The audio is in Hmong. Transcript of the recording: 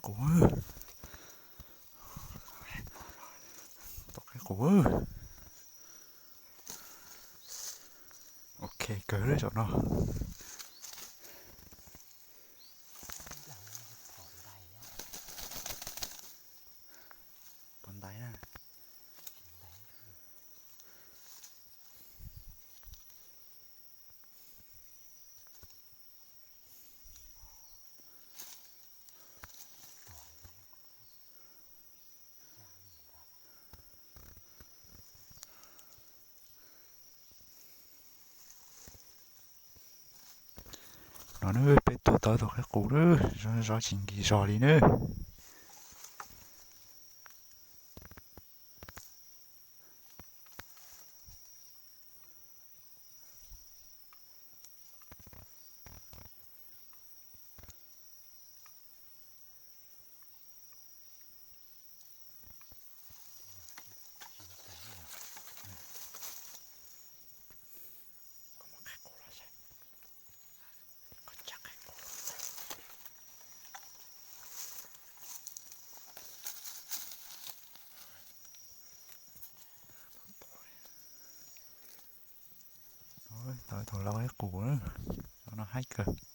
Qub, tom qub. Ok, kawg saum no. Pov ntais na. No na, peb tuaj tau tus qaib qus na, zov tsis nkim zog li na. Tau tus lau qaib qus, no haib kawg.